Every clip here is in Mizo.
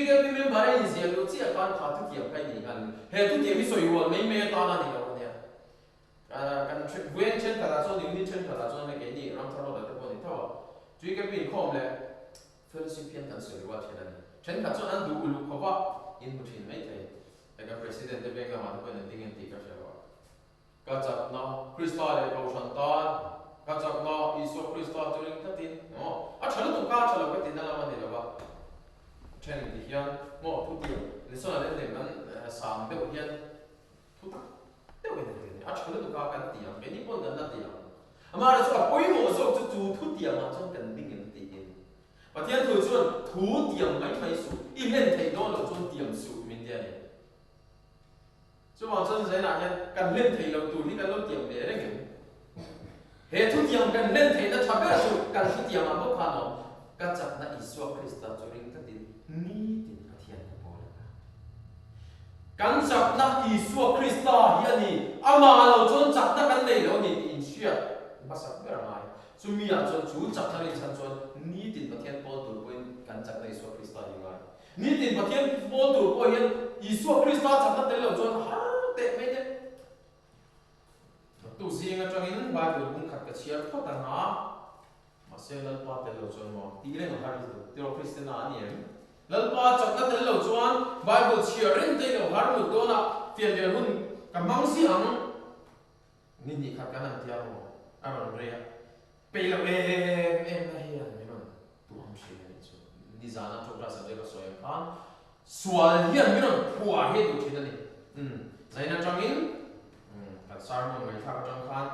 GKP member a inziah luh chiah khan kha thutiam kha i nih nghal ni. He thutiam hi sawi hual mai mai atan a ni lo a nia. Kan veng thenkhatah chuan unit thenkhatah chuan hei keini Ramthar Road ah te pawh a ni tho a. GKP inkhawm leh fellowship hian kan sawi rual thin a ni. Thenkhat chuan an duh uluk khawp a, in hmu thin mai thei. Hei kan President te veng lamah te pawhin an ding en tih ka hre lo a. Ka chakna Krista leh Kohhran tan, ka chakna Isua Krista chu ring tlatin, maw? A tha lutuk kha a tha lo ka tihna lam a ni lo va. Then ti hian, maw, thu tiang National Anthem kan sang deuh hian thu tak deuhin an ti a ni. A tha lutuk kha kan ti ang, keini pawn kan la ti ang. Amaherawhchu a pawimawh zawk chu chu thu tiangah chuan kan ding em tiin. Pathian thu chuan thu tiang mai mai suh, i hlen theih dawn loh chuan tiam suh min ti a ni. Chuvang chuan Zainah hian kan hlen thei lo tur hi kan lo tiam ve reng em? He thutiam kan hlen theihna tha ber chu kan thutiamah bawk khan awm. Ka chakna Isua Krista chu ring tlatin nitin Pathian ka pawl ang a. Kan chakna Isua Krista hi a ni, amah lo chuan chakna kan nei lo a ni tih inhriat hmasak ber a ngai. Chumi ah chuan chu chakna rinchhan chuan nitin Pathian pawl tur pawhin kan chakna Isua Krista hi ngai. Nitin Pathian pawl tur pawh hian Isua Krista chakna tel lo chuan har teh mai teh. Tu zing atangin Bible bung khat ka chhiar phawt ang a, mahse Lalpa tel lo chuan maw tih reng a har lutuk tiraw Kristiana a ni em? Lalpa chakna tel lo chuan Bible chhiar reng te lo har mut dawn a, fian leh hun ka hmang ziah ang. Ni hnih khat kan han tia maw a rawn rei a, peih loh em em na hian min rawn tuam thin a nih chu. Nizana ṭawngṭai subject a sawi ang khan sual hian min rawn phuar hi a duh thin a ni. Umm zain aṭangin umm kan sermon ngaihthlak aṭang khan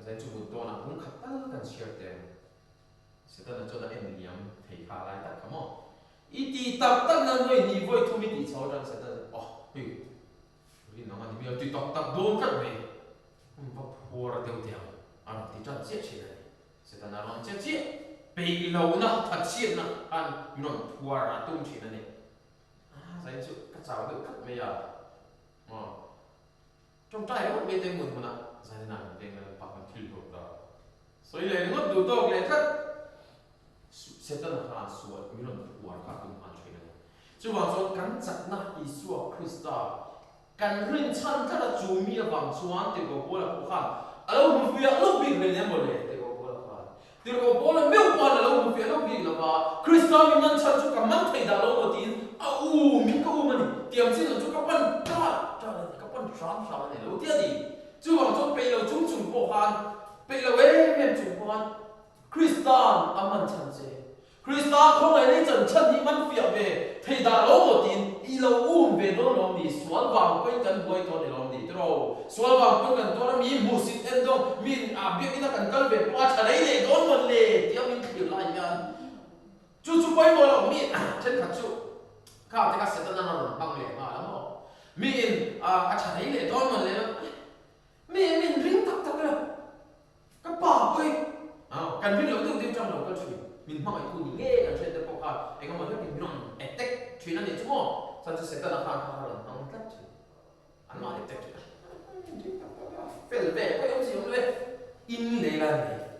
zain chu mut dawnah bung khat tal kan chhiar teh ang. Setana chuan a en liam thei kha a lai tak kha maw. I tih tak tak nan vawi hnih vawi thum i tih chho aṭang Setana chuan aw hei Rin ang a ni hmel ti tak tak dawn tlat mai. Hun va phuar deuh teh ang a rawn ti tan chiah thin a ni. Setana rawn che chiah peih lohna, thatchhiatna khan min rawn phuar a tum thin a ni. A zain chu ka chau deuh tlat mai a. Aw. Tawngtai ringawt mai te hmun hmunah zanin ah min veng lal pak an thil hlawk ta. Sawi leh ringawt duh tawk leh tlat. Setana khan sual min rawn phuar kha a tum nghal thin a ni. Chuvang chuan kan chakna Isua Krista kan rinchhan tlat a, chu mi avang chuan Tirhkoh Paula pawh khan a lo hmu fiah lo bik hle nia mawle, Tirhkoh Paula khan Tirhkoh Paula meuh pawh a lo hmu fiah lo bik lo va, Krista mi man chhan chu ka man thei dah lo maw tiin a um in ka um a ni, tiang chin lo chu ka pan ṭal ṭal a ni, ka pan hram hram a ni lo tia ni. Chuvang chuan peih lo chung chung pawh khan, peih lo em em chung pawh khan Krista'n a man chhan che. Krista khawngaih lei chan chhan hi man fiah ve thei dah lo maw tiin i lo um ve dawn lawm ni? Sual vang pawhin kan buai tawh ni lawm ni tiraw? Sual vang pawhin kan tuar a, mi hmuhsit en dawng, mi ah biakina kan kal ve pawh a tha rei leh dawn mawn le tia min thlir lai hian chu chu pawimawh loh mi thenkhat chu kha te kha Setana a rawn hmang leh nghal a maw? Mi in a tha rei leh dawn mawn le mi min ring tak tak lo. Ka pa pawh hi kan rin loh deuh deuh tang lo kal thin, min hmangaihtu ni ngei kan hriat te pawh khan eng emaw hlek in min rawn attack thin a nih chu maw? Chuan chu Setana khan kha a rawn hmang tlat thin, an mahni attack thin a, fel ve pawh i awm si awm lo e, in lei lai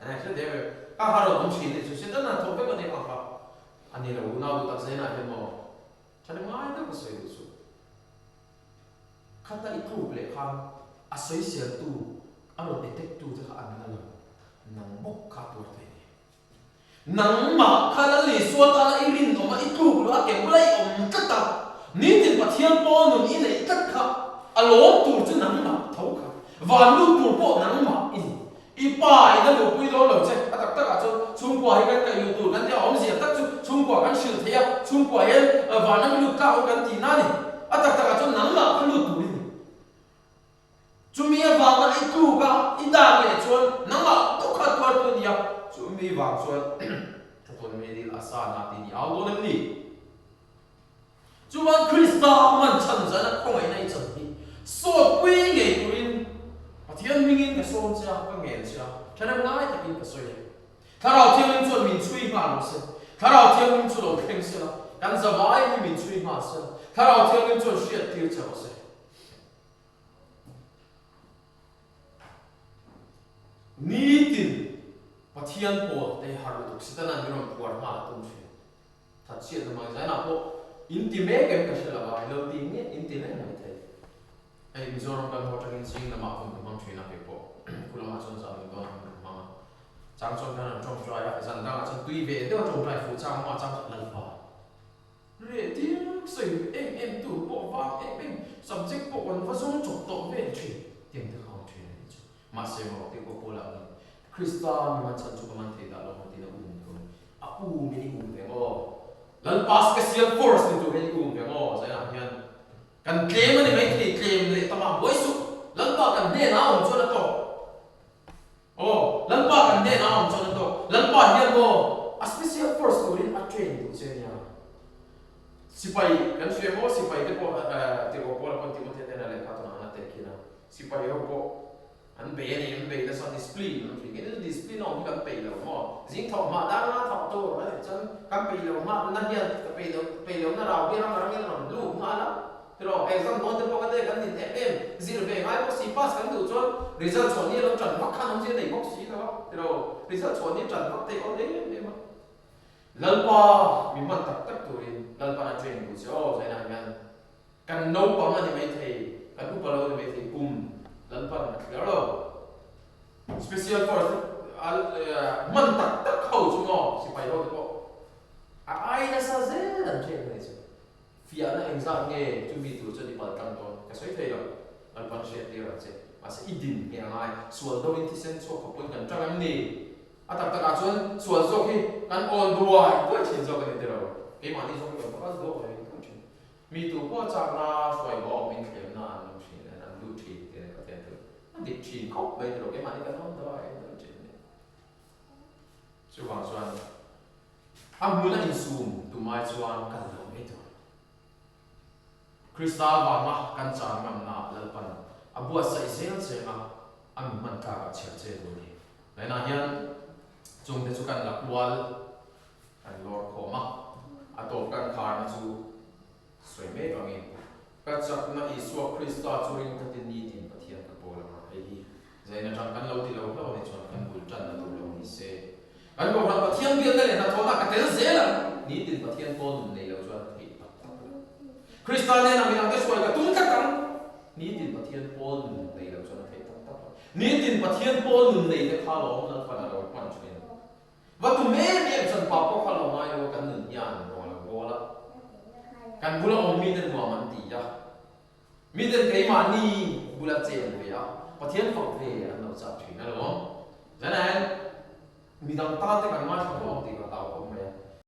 mai hre teh em kha kha rawn awm thin a nih chu, Setana thawk vek a nih ang kha a ni lo, unau duh tak zenah hian maw tha ngai deuh ka sawi duh suh. Khata i tluk leh khan a sawiseltu, a rawn attack tu te kha an la lo, nang bawk kha tuar thei ni. Nangmah kha Lal Isua tana i rinawm a, i tluk loh a, ke bula i awm tlat a, nitin Pathian pawl nun i neih tlat kha a lawm tur chu nangmah tho kha, van lut tur pawh nangmah i ni. I pa in a luhpui dawn lo che, a tak takah chuan chhungkua hi kan kaih luh tur kan tia awmzia tak chu chhungkua kan hrilh thei a, chhungkua hian van lam i lut tlak aw kan tih na a ni. A tak takah chuan nangmah kha lut tur i ni. Chumi avanga i tluk a, i dak leh chuan nangmah tuk kha tuar tu a ni a, chumi vang chuan ka tawn medil a sa na tih ni au dawn em ni? Chuan Krista man chhan zan a khawngaihna i chan hi sawtpui ngei turin Pathian hmingin ka sawm che a, ka ngen che a, thahnem ngai takin ka sawi e. Thlarau Thianghlim chuan min chhui nghal rawh se. Thlarau Thianghlim chu lo thleng se la, kan zavai hi min chhui nghal se la, Thlarau Thianghlim chuan hriat tir che rawh se. Nitin Pathian pawl te har lutuk Setana'n min rawn phuar nghal a tum thin. Thatchhiatna hmang zainah pawh. In ti mek em ka hre lo a, ilo ti nge in ti reng mai thei. Hei Mizoram kan haw atangin zing lamah hun ka hmang thin a kei pawh khu lamah chuan zan min dawn a hun ka hmang a. Chang chuan khan an tawngtai a, zan dangah chuan tui ve deuh a tawngtai fuh chang a chang chuan Lalpa reh ding sawi em em tur pawh vang em em subject pawh kan va zawng chawp tawh vel thin tiang te kha awm thin a nih chu. Mahse maw tih pawh Paula ang in Krista mi man chhan chu ka man thei dah lo maw tiin a um thung. A um in i um ve maw? Lalpa special force ni tur hian i um ve maw? Zainah hian Kan tlem a ni maithei, tlem leh tamah buai suh. Lalpa kan hnenah a awm chuan a tawk. Aw, Lalpa kan hnenah a awm chuan a tawk. Lalpa hian maw a special force turin a train duh che nia. Sipai kan hria maw, sipai te pawh Tirhkoh Paula pawn Timothea hnenah lehkha tunah an a teh khin a, sipai ho pawh An bei a ni, an bei nasa discipline an tih ngei discipline awm hi kan peih lo maw? Zing thawk hmah dar nga thawk tur a nih chuan kan peih lo hmah na hian ka peih lo peih lo na rau hi ram rangin a rawn lut nghal a tiraw exam dawn te pawh ka te kan nin em em zir ve ngai bawk si pass kan duh chuan result chhuah ni a lo tan vak khan awmzia nei bawk si lo a tiraw result chhuah ni tan vak theih awn em em a Lalpa mi hman tak tak turin Lalpan a train duh che aw zainah hian Kan naupang a ni maithei, kan upa lo a ni maithei, kum Lalpan a thliar lo. Special force te hman tak tak ho chu maw sipai ho te pawh a ai nasa zel an ṭhen a ni chu. Fiahna engzat nge chumi tur chuan i pal tlang dawn ka sawi thei lo, Lalpan hriat tir ang che. Mahse i din nge a ngai, sual do in thisen chhuak khawp pawn kan ṭang em ni? A tak takah chuan sual zawk hi kan awn duai duai ṭhin zawk a ni tiro, keimahni zawk hi kan va kal duai duai ṭhin. Mi tu pawh chakna hruai bawk min thlemna an awm thin an an duh thin tih a Pathian thu a dik thin khawp mai tilo keimahni kan awm dawn a dawn thin a ni. Chuvang chuan a hmun a insum tumai chuan kal lo mai tur. Krista vanga kan chan ngamna Lalpan a buatsaih zel cheng a, a mi hman tlak ah chhiar che tur a ni. Vawiinah hian chungte chu kan la kual Kan lawr khawm a, a tawp kan kharna chu sawi mek angin, Ka chakna Isua Krista chu ring khatin nitin Pathian ka pawl ang a, hei hi zain atang kan lo ti lo hlauh a nih chuan kan bul tanna tur lo ni se. Kan Kohhran Pathian biakna leh hnathawhna ka tel zel ang, nitin Pathian pawl nun nei lo chuan a theih tak tak lo. Krista nena midangte hruai ka tum tlat ang, nitin Pathian pawl nun nei lo chuan a theih tak tak lo. Nitin Pathian pawl nun nei te kha lawm Lalpan a lo hman thin. Va tum em em chuan pa pawh kha lo ngai lo a kan nun hian ruang a lo bawl a, kan bula awm mite nuam an ti a, miten keimahni bula chen ve a, Pathian fak ve an lo chak thin alawm. Zan hian midang tan te kan ngaithla hlawm tih ka hlau.